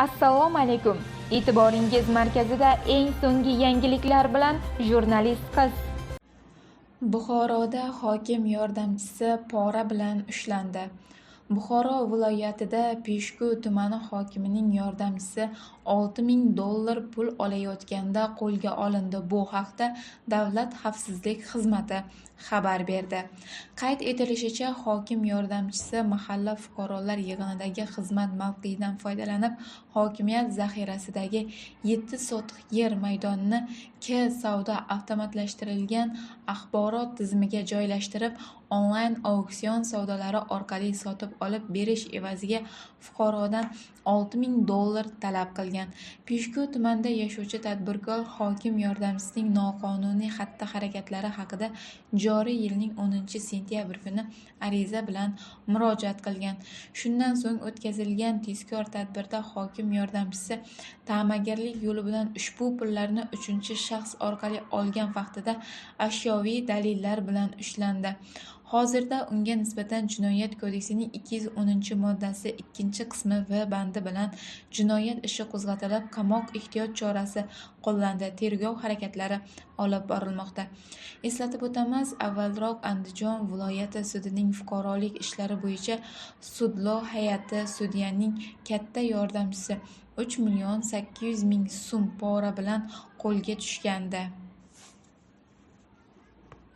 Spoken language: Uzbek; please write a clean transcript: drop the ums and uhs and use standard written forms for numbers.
Assalomu alaykum. E'tiboringiz markazida eng so'nggi yangiliklar bilan jurnalist qiz. Buxoroda hokim yordamchisi pora bilan ushlandi. Buxoro viloyatida Peshku tumani hokimining yordamchisi $6000 pul olayotganda qo'lga olindi. Bu haqda Davlat xavfsizlik xizmati xabar berdi. Qayd etilishicha, hokim yordamchisi mahalla fuqarolar yig'inidagi xizmat mavqeidan foydalanib, hokimiyat zaxirasidagi 7 sotix yer maydonini K savdo avtomatlashtirilgan axborot tizimiga joylashtirib, onlayn auksion savdolari orqali sotib olib berish evaziga fuqarodan $6000 talab qilgan. Peshku tumanida yashovchi tadbirkor hokim yordamchisining noqonuniy xatti-harakatlari haqida joriy yilning 10-sentyabr kuni ariza bilan murojaat qilgan. Shundan so'ng o'tkazilgan tezkor tadbirda hokim yordamchisi ta'magirlik yo'li bilan ushbu pullarni uchinchi shaxs orqali olgan vaqtida ashyoviy dalillar bilan ushlandi. Hozirda unga nisbatan Jinoyat kodeksining 210-moddasi 2-qismi V bandi bilan jinoyat ishi qo'zg'atilib, qamoq ehtiyot chorasi qo'llandi. Tergov harakatlari olib borilmoqda. Eslatib o'tamiz, avvalroq Andijon viloyati sudining fuqarolik ishlari bo'yicha sudlov hay'ati sudyaning katta yordamchisi 3 800 000 so'm pora bilan qo'lga tushgandi.